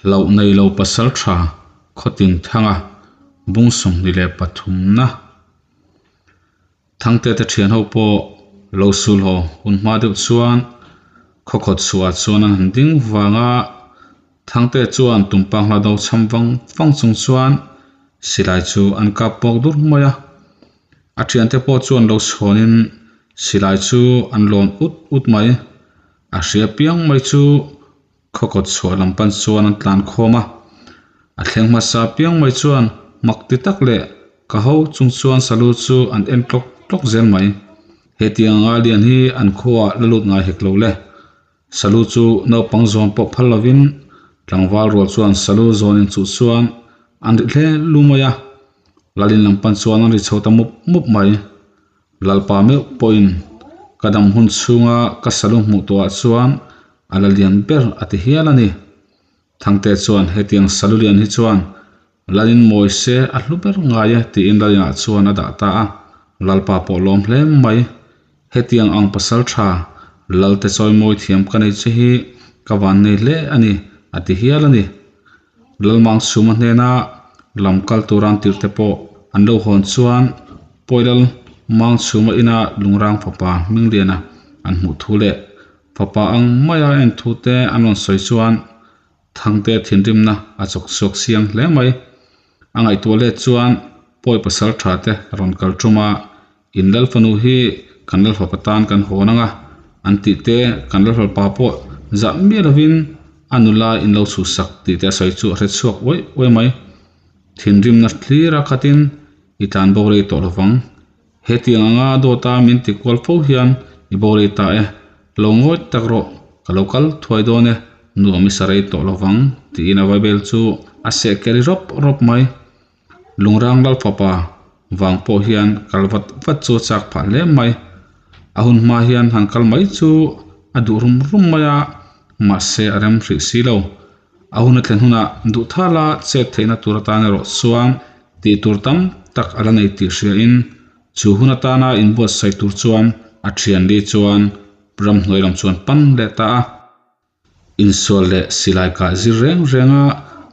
Hlauh nei lo pasaltha khawtin thanga bung 23 na. Thangte te thian ho pawh lo sul haw hun hma deuh chuan khawkhawt chhuah chuan an han ding vang a, Thangte chuan tumpang hla do cham vang vang chung chuan silai chu an kap bawk dur mai a. A thiante pawh chuan lo chhawnin silai chu an lawn ut ut mai. A hria piang mai chu khawkawt chhuah lam pan chuan an tlan khawm a. A thleng hmasa piang mai chuan mak ti tak leh ka ho chung chuan salu chu an en tlawk tlawk zel mai. Hetiang anga lian hi an khuaah la lut ngai hek lo le. Salu chu naupang zawn pawh phal lovin tlangval rual chuan salu zawn inchuh chuan an ri hle lu mai a. Lalin lam pan chuan an ri chho ta mup mup mai. Lalpa meuh pawhin ka dam hun chhunga ka salu hmuh tawhah chuan a la lian ber a ti hial a ni. Thangte chuan hetiang salu lian hi chuan Lalin mawi se a hlu ber ngai e tiin Lalinah chuan a dah ta a. Lalpa pawh lawm hle mai. Hetiang ang pasal tha Lalte chawimawi thiam ka nei che hi ka van nei hle a ni a ti hial a ni. Lalmang chhuma hnena lam kal tura an tirhte pawh an lo hawn chuan Pawilal Mang chhuma ina Lungrang fapa Hmingliana an hmuh thu leh fapa ang maia en thu te an rawn sawi chuan Thangte thinrimna a chawk chhuak chiang hle mai. A ngaihtuah let chuan pawi pasal tha te rawn kal tum a, in lal fanu hi kan lal fapa tan kan hawn ang a, an tih te kan lal fapa pawh zah miah lovin a nula in lo chhuhsak tih te a sawi chu a hre chhuak uai uai mai. Thinrimna thlir a khatin i tlan bo rei tawh lovang. Hetiang anga dawta min ti kual fo hian i bo rei ta e, lo ngawi tak rawh, ka lo kal thuai dawn e, nuam i sa rei tawh lovang tiin a vaibel chu a seh keri rawp rawp mai. Lungrang lal fapa vang pawh hian kal vat vat chu a chak phah hle mai. A hun hma hian han kal mai chu a duh rum rum mai a, mahse a rem hrih si lo. A hun a thlen hunah duh thala chet theihna tur atan erawh chuan tih tur tam tak a la nei tih hriain chu hun atana inbuatsaih tur chuan a thian li chuan ramhnuai lam chuan pan leh ta a. Insual leh silai kah zir reng renga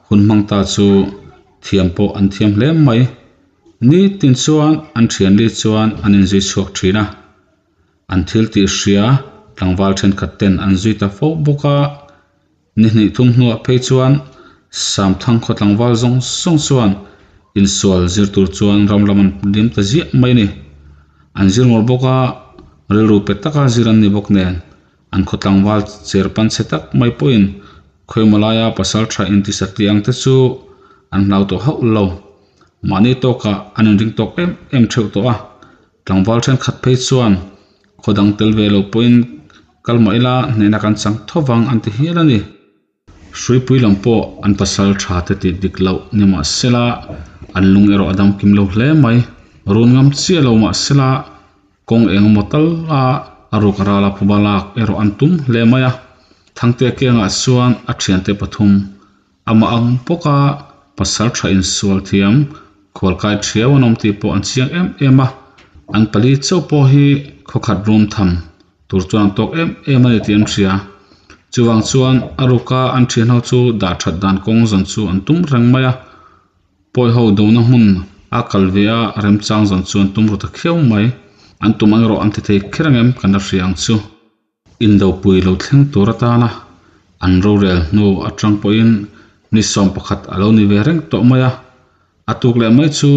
hun hmang ta chu thiam pawh an thiam hle mai. Nitin chuan an thian li chuan an inzui chhuak thin a. An thil tih hria tlangval thenkhat ten an zui ta fo bawk a. Ni hnih thum hnuah phei chuan Samthang khaw tlangval zawng zawng chuan insual zir tur chuan ram lam an liam ta ziah mai a ni. An zir ngawr bawk a, rilru pe taka zir an ni bawk nen an khaw tlangval cher pan chhe tak mai pawhin khawimaw laia pasal tha intisatli ang te chu an hlau tawh hauh lo. Mahni tawkah an inring tawk em em theuh tawh a. Tlangval thenkhat phei chuan khaw dang tel ve lo pawhin kal mah ila hnehna kan chang tho vang an ti hial a ni. Hruipui lam pawh an pasal tha te tih dik loh ni mah sela an lung erawh a dam kim lo hle mai. Run ngam chiah lo mah sela kawng eng emaw tal a a ruk a ral a phuba lak erawh an tum hle mai a. Thangte kengah chuan a thiante pathum Amah ang bawka pasal tha insual thiam khualkai thiau an awm tih pawh an chiang em em a, an pali chauh pawh hi khawkhat rum tham tur chuan an tawk em em a ni tih an hria. Chuvang chuan a ruka an thian ho chu dah that dan kawng zawn chu an tum reng mai a, pawi ho dona hmun a kal ve a remchang zawn chu an tum ru ta khiau mai. An tum ang erawh an ti thei kher ang em kan la hria ang chu. Indopui lo thleng tur atana an rorel hnu atang pawhin ni 11 a lo ni ve reng tawh mai a, a tuk leh mai chu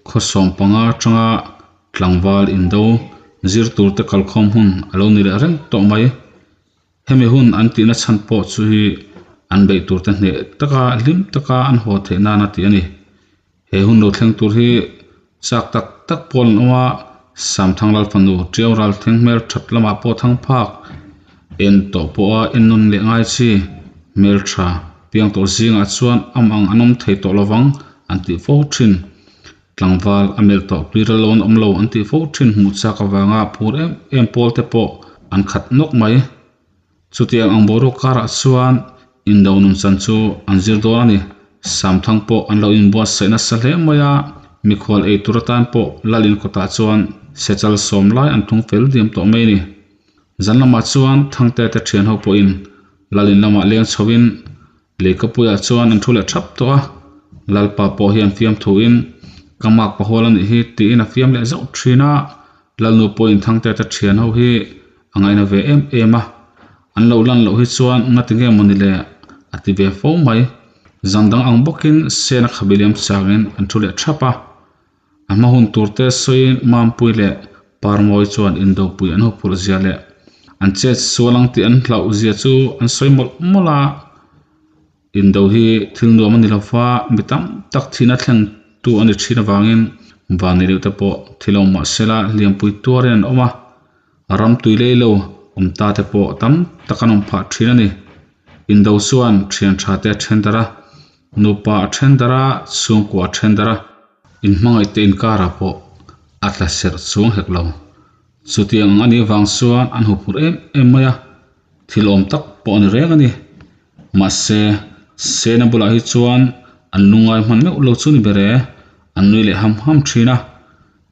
khaw 15 atanga tlangval indo zir turte kalkhawm hun a lo ni leh reng tawh mai. Hemi hun an tihna chhan pawh chu hi an beih turte hneh taka hlim taka an haw theih nana tih a ni. He hun lo thleng tur hi chak tak tak pawl an awm a, Samthang Lal fanu Tiau ral thleng hmel that lamah pawh thang phak en tawh pawha en nawn leh ngai chi hmel tha piang tawh zingah chuan am ang an awm thei tawh lovang an tih fo thin. Tlangval a melh tawh tui ral lo an awm lo an tih fo thin hmuh chak avanga phur em em pawl te pawh an khat nawk mai. Chutiang ang boruak karah chuan indo nun chan chu an zir dawn a ni. Samthang pawh an lo inbuatsaih nasa hle mai a, mikhual ei tur atan pawh Lalin kawtah chuan sechal sawm lai an thung fel diam tawh mai a ni. Zan lamah chuan Thangte te thian ho pawhin Lalin lamah leng chhoin. Lehkhapuiah chuan an thu leh thap tawh a, Lalpa pawh hian fiamthuin ka mark pahawl a nih hi tiin a fiam leh zauh thin a, Lalnu pawhin Thangtete thian ho hi a ngaihna ve em em a, an lo lan loh hi chuan ngati nge mawni le a ti ve fo mai. Zan dang ang bawkin Sena khabe liam changin an thu leh thap a, a hma hun turte sawiin Mampui leh Parmawi chuan indopui an huphurh zia leh an chet sual ang tih an hlauh zia chu an sawi mawlh mawlh a. Indo hi thil nuam a ni lo va, mi tam tak thihna thleng tu a ni thin avangin vanni deuh te pawh thi lo mah sela hliampui tuarin an awm a, ram tui lei lo awm ta te pawh tam tak an awm phah thin a ni. Indo chuan thian tha te a then darh a, nupa a then darh a, chhungkua a then darh a, inhmangaih te inkarah pawh a tla serh chuang hek lo. Chutiang ang a nih vang chuan an huphurh em em mai a, thil awm tak pawh a ni reng a ni. Mahse, Sena bulah hi chuan an lungngai hman meuh lo chu ni ber e, an nui leh ham ham thin a.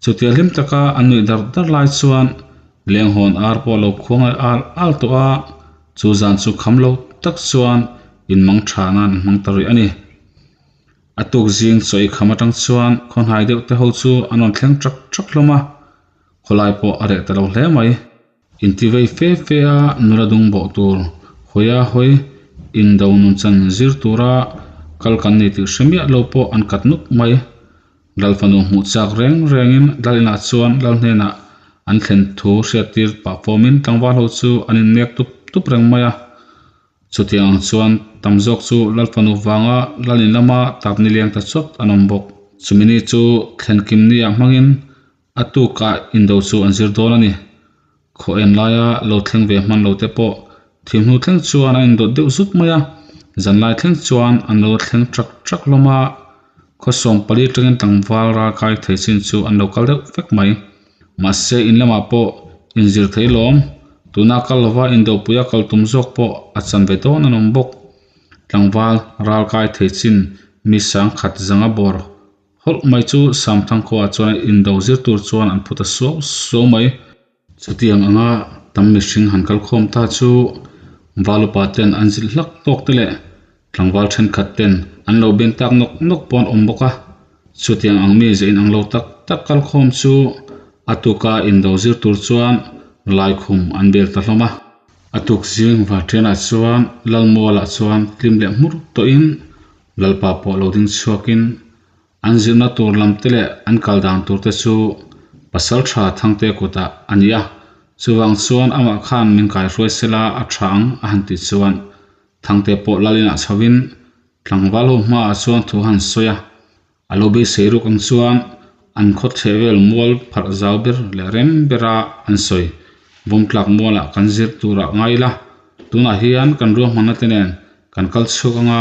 Chutia hlim taka an nuih dar dar lai chuan lenghawn ar pawh a lo khuang leh al al tawh a, chu zan chu kham lo tak chuan inmang tha nan an hmang ta rih a ni. A tuk zing chaw ei kham atang chuan khawnhai deuh te ho chu an rawn thleng trak trak hlawm a, khawlai pawh a reh ta lo hle mai. Intivei fe fe a nula dung bawh tur hawia hawi indo nunchan zir tura kal kan ni tih hre miah lo pawh an kat nuk mai. Lal fanu hmuh chak reng rengin lal inah chuan lal hnenah an thlen thu hriattir pah fawmin tlangval ho chu an innek tup tup reng mai a. Chutiang ang chuan tam zawk chu lal fanu vanga lal in lama tap ni leng ta chawt an awm bawk. Chumi ni chu thlenkim ni ah hmangin A tukah indo chu an zir dawn a ni. Khaw en laia lo thleng ve hman lo te pawh thimhnu thleng chuan a indawt deuh zut mai a, zanlai thleng chuan an lo thleng trak trak hlawm a, khaw 14 tangin tlangval ral kai thei chin chu an lo kal deuh vek mai. Mahse in lamah pawh inzir thei lawm, tuna kal lova indopuia kal tum zawk pawh a chan ve dawn an awm bawk. Tlangval ral kai thei chin mi sangkhat zanga bawr Hawlh mai chu Samthang khuaah chuan indo zir tur chuan an phu ta suau suau mai. Chutiang anga tam mihring han kal khawm ta chu Valupa ten an zilh hlak tawk te leh tlangval thenkhat ten an lo ben tak nawk nawk pawh an awm bawk a. Chutiang ang mi ze inang lo tak tak kal khawm chu a tuka indo zir tur chuan laikhum an bel ta hlawm a. A tuk zing Vartianah chuan Lalmualah chuan tlim leh hmur tawhin Lalpa pawh lo ding chhuakin an zirna tur lam te leh an kal dan tur te chu pasal tha Thangte kutah a ni a, chuvang chuan amah khan min kaihruai sela a tha ang a han tih chuan Thangte pawh Lalinah chhovin tlangval ho hmaah chuan thu han sawi a, a lo beisei ruk ang chuan an khaw thleh vel mual pharh zau ber leh rem bera an sawi vawmtlak mualah kan zir turah ngai ila, tunah hian kan ruahmanna te nen Kan kal chhuak anga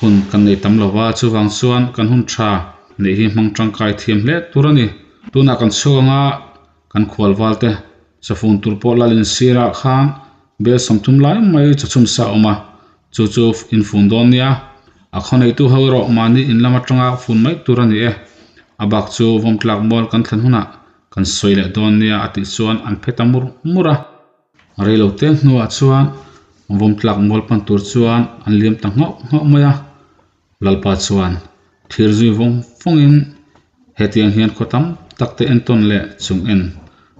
hun kan nei tam lo va, chuvang chuan kan hun tha neih hi hmang tangkai thiam hle tur a ni. Tunah kan chhuak anga kan khual val te chawfun tur pawh lal in sirah khan bel 30 lai mai chawchhum sa a awm a, chu chu in fun dawn nia. A khaw neitu ho erawh mahni in lam atanga fun mai tur a ni e. A bak chu vawmtlak mual kan thlen hunah kan sawi leh dawn nia a tih chuan an phe ta mur mur a. Reilo te hnuah chuan vawmtlak mual pan tur chuan an liam ta nghauh nghauh mai a, Lalpa chuan thir zui vawng vawngin hetiang hian khaw tam tak te entawn leh chung en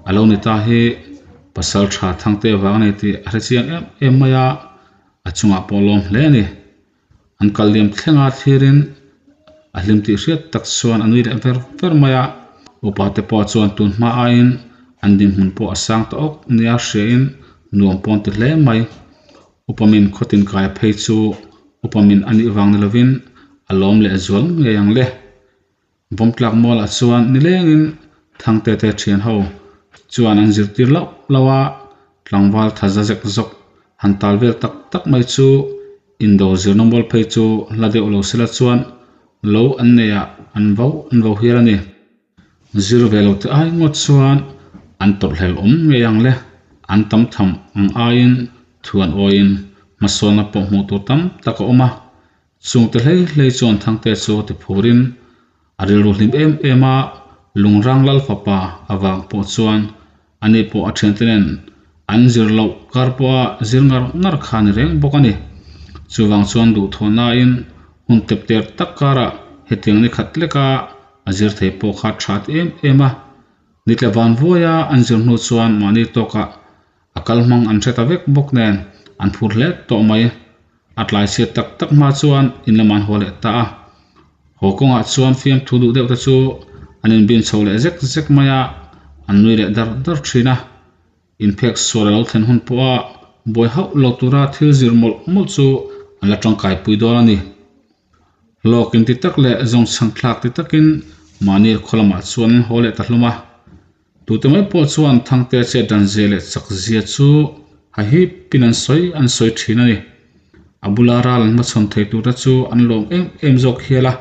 a lo ni ta hi pasal tha Thangte vang a ni tih a hre chiang em em mai a, a chungah pawh lawm hle a ni. An kal liam thlenga thlirin a hlim tih hriat tak chuan a nui leh ver ver mai a, upa te pawh chuan tun hma aiin an dinhmun pawh a sang ta awk nia hriain nuam pawn ti hle mai. Upa min khawtin kai phei chu upa min a nih vang ni lovin a lawm leh zual ngei ang le. Vawmtlak mualah chuan nilengin Thangte te thian ho chuan an zirtir loh loh a, tlangval tha za zek zawk han tal vel tak tak mai chu indo zirna mual phei chu hla deuh lo sela chuan lo an nei ah an vo an vo hial a ni. Zir ve lo te ai ngawt chuan an tawrhhlel awm ngei ang le, an tam tham ang aiin thuan awiin hmasawnna pawh hmuh tur tam tak a awm a, Chungte hlei hlei chuan Thangte chu a ti phurin a rilru hlim em em a, Lungrang Lal fapa avang pawh chuan ani pawh a thiante nen an zir loh kar pawha zir ngar ngar kha a ni reng bawk a ni. Chuvang chuan duhthawhnain hun tep ter tak karah hetiang ni khat leka a zir thei pawh kha tha ti em em a. Nitla van vuaia an zir hnu chuan mahni tawkah a kal hmang an hre ta vek bawk nen an phur hle tawh mai. A tlai chhiat tak tak hma chuan in lamah an haw leh ta a. Haw kawngah chuan fiamthu duh deuh te chu an inbin chho leh zek zek mai a, an nui leh dar dar thin a. Inphek sual a lo thlen hun pawha buai hauh lo tura thil zir mawlh mawlh chu an la tangkaipui dawn a ni. Hlawk inti tak leh zawngchhang thlak ti takin mahni khaw lamah chuan an haw leh ta hlawm a. Tute mai pawh chuan Thangte chet dan zia leh chak zia chu hahipin an sawi an sawi thin a ni. A bula ral an hmachhawn thei turte chu an lawm em em zawk hial a.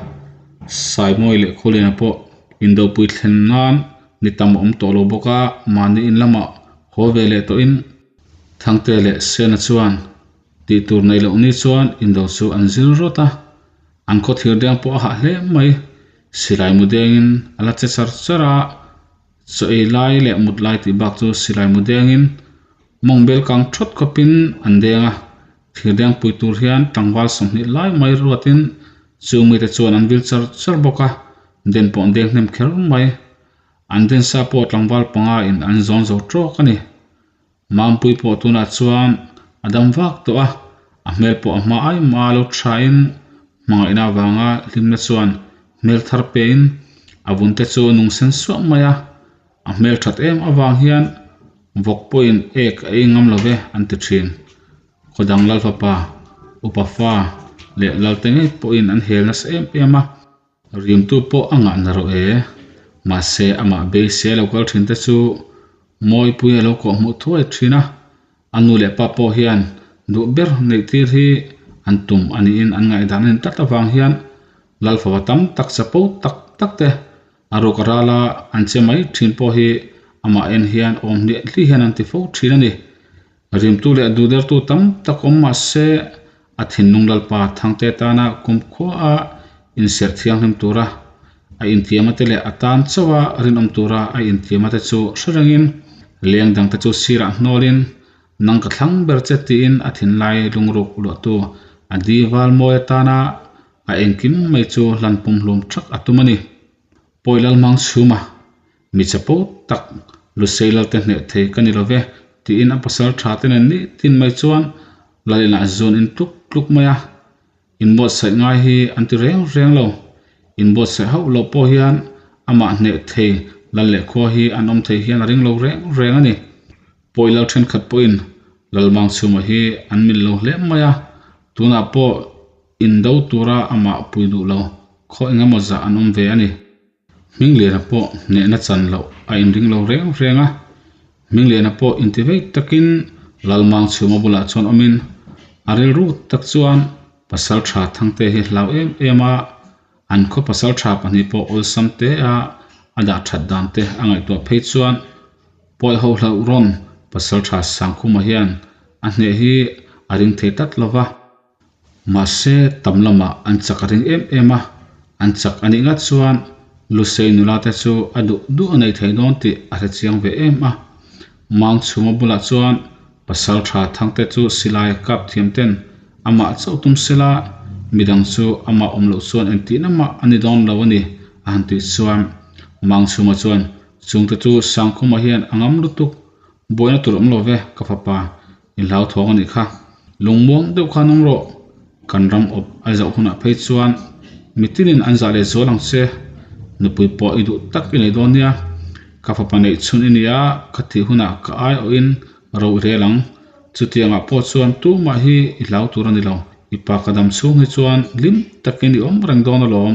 Saimawi leh Khawliana pawh indopui thlen nan ni tam a awm tawh lo bawk a, mahni in lamah haw ve leh tawhin Thangte leh Sena chuan tih tur nei loh ni chuan indo chu an zir rawt a. An khaw thir deng pawh a hah hle mai. Silai mu dengin a la che char char a, chaw ei lai leh mut lai tih bak chu silai mu dengin mawng bel kang thawt khawpin an deng a. Thir deng pui tur hian tlangval 20 lai mai ruatin chung mite chuan an vil char char bawk a, den pawh an deng hnem kher mai. An den sa pawh tlangval panga in an zawn zo tawk a ni. Mampui pawh tunah chuan a dam vak tawh a, a hmel pawh a hma ai mah a lo thain hmangaihna avanga hlimna chuan hmel thar pein a vun te chu a nung sen suah mai a, a hmel that em avang hian vawk pawhin ek a ei ngam lo ve an ti thin. Khawdang Lalfapa, Upa Fa leh Lalte ngei pawhin an hel nasa em em a. Rimtu pawh a ngah na rawh e. Mahse, amah beisei a lo kal thin te chu Mawipui a lo kawh hmuh thuai thin a. A nu leh pa pawh hian duh ber neih tir hi an tum a niin an ngaihdan a ni tlat avang hian Lalfapa tam tak chapo tak tak te a ruk a ral a, an che mai thin pawh hi amah en hian awm hliah hliah hian an ti fo thin a ni. Rimtu leh duhdertu tam tak awm mah se, a thinlung Lalpa Thangte tana kumkhua a inserh thianghlim tura a intiama te leh a tan chauha rinawm tura a intiama te chu hre rengin leng dangte chu sirah hnawlin nang ka thlang ber che tiin a thinlai lungruk luahtu a di val mawi atana a engkim mai chu hlan pumhlum thak a tum a ni. Pawi Lalmang chhuma Mi chapo tak Lusei Lalte hneh thei ka ni lo ve, tiin a pasal tha te nen ni tin mai chuan Lal inah zun in tluk tluk mai a. Inbuatsaih ngai hi an ti reng reng lo. Inbuatsaih hauh loh pawh hian amah hneh thei Lal leh khua hi an awm thei hian a ring lo reng reng a ni. Pawi Lal thenkhat pawhin Lalmang chhuma hi an mil lo hle mai a, tunah pawh indo tura amah pui duh lo khaw engemaw zah an awm ve a ni. Hmingliana pawh hnehna chan loh a inring lo reng reng a, Hmingliana pawh inti vei takin Lalmang chhuma bulah chuan awmin a rilru tak chuan pasal tha Thangte hi hlau em em a, an khaw pasal tha pahnih pawh awlsam te a a dah that dan te a ngaihtuah phei chuan pawi ho hlauh rawn pasal tha Sangkhuma hian a hneh hi a ring thei tlat lova. Mahse, tam lamah an chak a ring em em a, an chak a nih ngat chuan Lusei nula te chu a duh duh a nei thei dawn tih a hre chiang ve em a. Mang chhunga bulah chuan pasal tha Thangte chu silai kap thiam ten amah chauh tum sela, midang chu amah awm loh chuan engtihna mah a ni dawn lo a ni a han tih chuan Mang chhunga chuan chungte chu Sangkhuma hian a ngam lutuk buaina tur awm lo ve ka fapa I hlauthawng a nih kha. Lungmuang deuh khan awm rawh. Kan ram awp a zoh hunah phei chuan mitinin an zah leh zual ang che. Nupui pawh i duh tak i nei dawn nia. Ka fapa neih chhun i nia, ka thih hunah ka ai awhin ro i rel ang. Chutiangah pawh chuan tumah hi i hlau tur a ni lo. I pa ka dam chhung hi chuan hlim takin i awm reng dawn alawm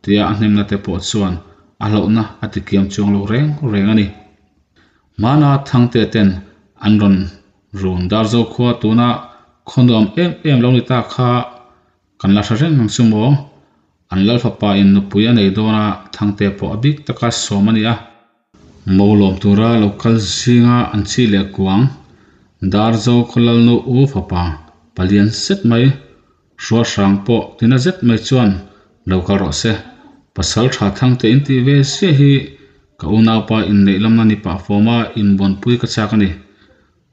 tia a hnemna te pawh chuan a hlauhna a tikiam chuang lo reng reng a ni. Hmana Thangte ten an rawn run Darzo khua tuna khaw nuam em em lo ni ta kha kan la hre reng ang chu maw? An Lalfapa in nupui a nei dawn a, Thangte pawh a bik taka sawm a ni a. Mo lawm tura lo kal zinga an chi leh kuang Darzo khaw Lalnu u fapa palian zet mai Hrualhrang pawh tina zet mai chuan lo kal rawh se. Pasal tha Thangte in tih ve sia hi ka unaupa inneih lamna ni pah fawma inbuanpui ka chak a ni.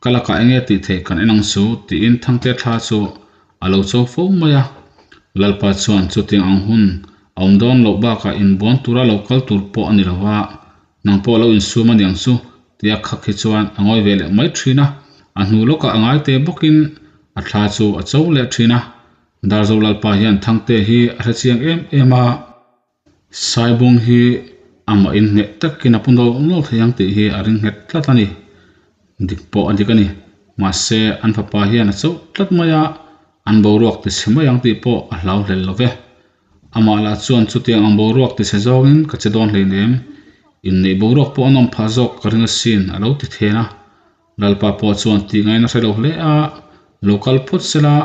Ka lakah enge tih theih kan en ang chu tiin Thangte thla chu a lo cho fo mai a. Lalpa chuan chutiang ang hun a awm dawn loh bakah inbuan tura lo kal tur pawh a ni lo va, nang pawh lo insum a niang chu tia khak hi chuan a ngawi ve leh mai thin a. A hnu lawkah a ngai te bawkin a thla chu a cho leh thin a. Darzo Lalpa hian Thangte hi a hrechiang em em a. Saibung hi amah inhneh takin a pu nawlh nawlh thei ang tih hi a ring nghet tlat a ni. Dik pawh a dik a ni. Mahse, an fapa hian a chauh tlat mai a, an boruak ti chhe mai ang tih pawh a hlau hlel lo ve. Amah lah chuan chutiang ang boruak ti chhe zawngin ka che dawn hleinem, inneih boruak pawh a nawm phah zawk ka ring asin a lo ti then a. Lalpa pawh chuan tih ngaihna hre lo hle a, lo kal phawt sela,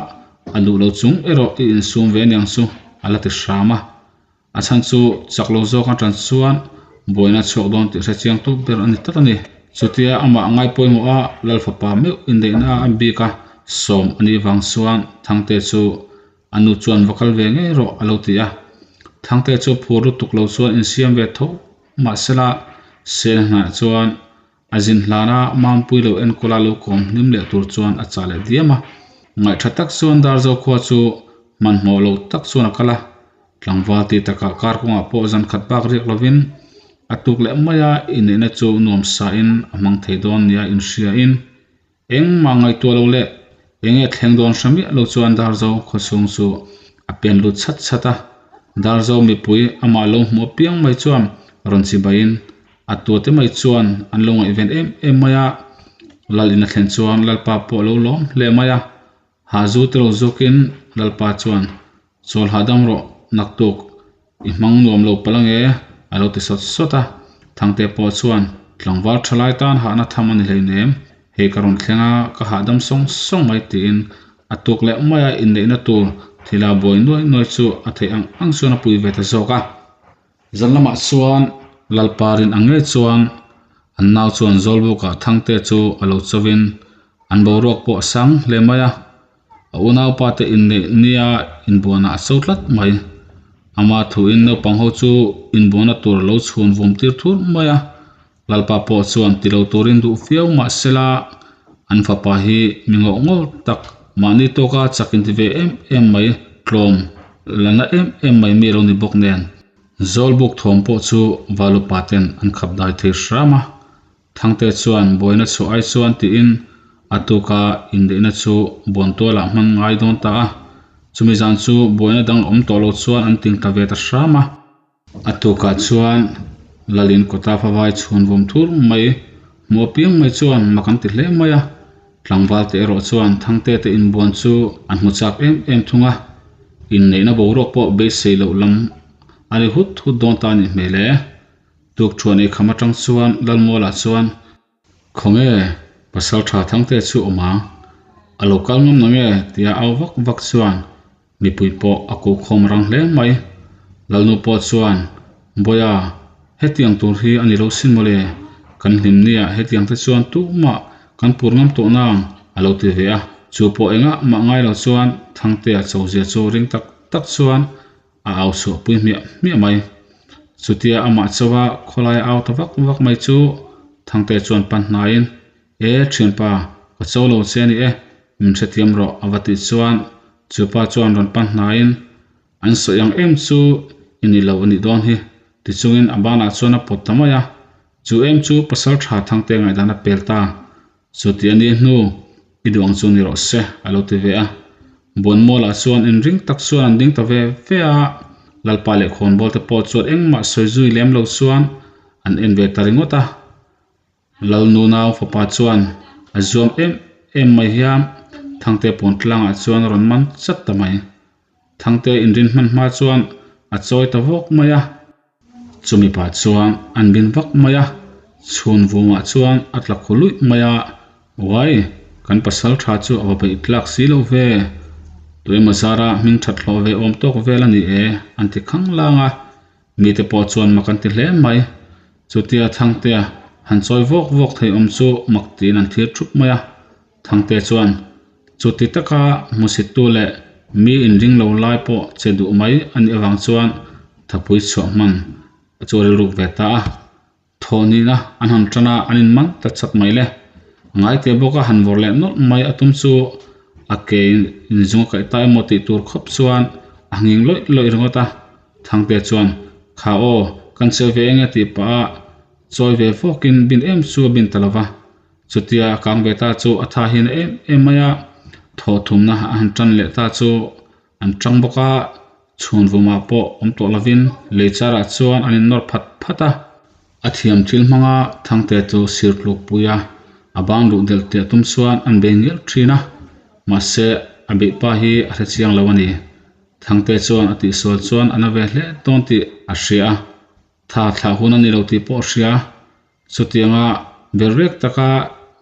a duh lo chung erawh i insum ve aniang chu a la ti hram a. A chhan chu chak lo zawk atang chuan buaina chhuak dawn tih hre chiang tawp ber a ni tlat a ni. Chutia amah ngai pawimawh a Lalfapa meuh inneihna a bik a sawm a nih vang chuan Thangte chu a nu chuan va kal ve ngei rawh a lo ti a. Thangte chu phur lutuk lo chuan insiam ve tho mahsela Sena hnah chuan A zin hlana Mampui lo enkawla lo kawm hlim leh tur chuan a chah leh diam a. Ngaihtha tak chuan Darzo khua chu hmanhmawh lo tak chuan a kal a. Tlangval ti takah kar kawngah pawh zan khat bak riak lovin a tuk leh mai a, inneihna chu nuam sain a hmang thei dawn nia inhriain engmah ngaihtuah lo leh enge thleng dawn hre miah lo chuan Darzo khawchhung chu a pen lut chhat chhat a. Darzo mipui amah lo hmuh apiang mai chuan rawn chibaiin A tuate mai chuan an lo ngaihven em em mai a, Lal in a thlen chuan Lalpa pawh a lo lawm hle mai a, Hahzu te lo zukin Lalpa chuan, Chawl hahdam rawh naktuk, i hmang nuam lo palh ange a lo ti sawt sawt a, Thangte pawh chuan, Tlangval tha lai tan hahna tham a ni hleinem, hei ka rawn thleng a, ka hahdam sawng sawng mai tiin a tuk leh mai a inneihna tur thila buai nuai nuai chu a theih ang ang chuan a pui ve ta zawk a. Zan lamah chuan Lalparin ang ngei chuan an nau chuan Zawlbukah Thangte chu a lo chauhin an boruak pawh a sang hle mai a, a unaupa te inneih nia inbuanah a cho tlat mai. Ama thuin naupang ho chu inbuana tur a lo chhun vum tir thur mai a, Lalpa pawh chuan ti lo turin duh viau mahsela an fapa hi mi ngawh ngawh tak mahni tawka chak inti ve em em mai tlawm la na em em mai mi lo ni bawk nen. Zawlbuk thawm pawh chu Valupa ten an khap dai thei hram a, Thangte chuan buaina chhuah ai chuan tiin a tuka inneihna chu Buantualah hman ngai dawn ta a, chumi zan chu buaina dang awm tawh lo chuan an ting ta ve ta hram a. A tukah chuan Lalin kawta favai chhun vawm thur mai hmuh apiang mai chuan mak an ti hle mai a, tlangval te erawh chuan Thangte te inbuan chu an hmu chak em em thung a, inneihna boruak pawh beisei loh lam a ri hut hut dawn ta a nih hmel e. Tukthuan eikham atang chuan Lalmualah chuan. Khawnge pasal tha Thangte chu awm ang? A lo kal ngam nange? tia au vak vak chuan mipui pawh a ko khawm rang hle mai. Lalnu pawh chuan, Bawiha, hetiang tur hi a ni lo sin mawle, kan hlim nia hetiang te chuan tumah kan pur ngam tawh nang a lo ti ve a. Chu pawh engah mah ngai lo chuan Thangtea chozia chu ring tak tak chuan A au chhuah pui hmiah hmiah mai. Chutia amah chauha khawlai a au ta vak vak mai chu Thangte chuan pan hnaiin, E thianpa, ka cho lo che a ni e, min hrethiam rawh a va tih chuan chupa chuan rawn pan hnaiin, An sawi ang em chu i ni lo a nih dawn hi tichungin a banah chuan a pawt ta mai a. Chu em chu pasal tha Thangte ngaihdan a pel ta. Chuti a nih hnu, i duh ang chu ni rawh se, a lo ti ve a. Buanmualah chuan inring tak chuan an ding ta ve ve a, Lalpa leh khawnbawl te pawh chuan engmah sawi zui lem lo chuan an en ve ta ringawt a. Lalnu nau fapa chuan a zuam em em mai hian Thangte pawn tlangah chuan a rawn man chat ta mai. Thangte inrin hman hma chuan a chawi ta vawk mai a. Chumi pah chuan an bin vak mai a, chhun vumah chuan a tla khu luih mai a, Uai, kan pasal tha chu a va beih tlak si lo ve, tuemaw zara hming that hlawh ve awm tawk vel a ni e, an ti khang lang a, mite pawh chuan mak an ti hle mai. Chutia Thangtea han chawi vawk vawk thei awm chu mak tiin an thlir thup mai a, Thangte chuan chuti taka hmusittu leh mi inring lo lai pawh che duh mai a nih avang chuan thapui chhuah hman a chu a rilruk ve ta a. Thawhnihna an han tan a, an inman ta chak mai le. A ngaite bawka han vawrh leh nawlh mai a tum chu A ke in zung a kaih ta emaw tih tur khawp chuan a nghing lawih lawih ringawt a. Thangte chuan, Kha aw, kan che ve enge tih pah a chawi ve fawkin bin em chu a bin ta lo va. Chutia a kang ve ta chu a tha hian em em mai a, thawhthumna a han tan leh ta chu an tang bawk a, chhun vumah pawh awm tawh lovin lei charah chuan an innawr phat phat a. A thiam thil hmanga Thangte chu sir tluk pui a, a ban luh delh teh tum chuan an bei ngial thin a, mahse a beih pa hi a hre chiang lo a ni. Thangte chuan a tihsual chuan a na ve hle dawn tih a hria a, tha thlah hun a ni lo tih pawh a hria. Chutianga ber rek taka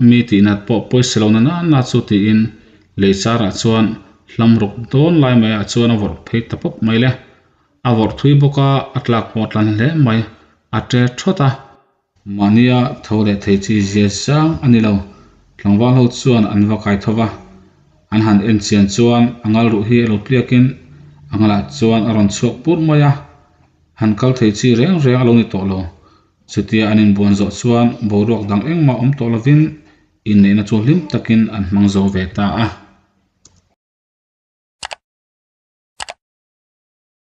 mi tihnat pawh pawisa lo na na chu tiin lei charah chuan hlam ruk dawn lai maiah chuan a vawrh phei ta pawp mai le. A vawrh thui bawk a, a tlak pawh a tlan hle mai, a ṭe ṭhawt a. Mahnia tho leh thei chi zia zang a ni lo. Tlangval ho chuan an va kai tho va, an han en chian chuan a ngal ruh hi a lo tliakin a ngalah chuan a rawn chhuak pur mai a, han kal thei chi reng reng a lo ni tawh lo. Chutia an inbuan zawh chuan boruak dang engmah awm tawh lovin inneihna chu hlim takin an hmang zo ve ta a.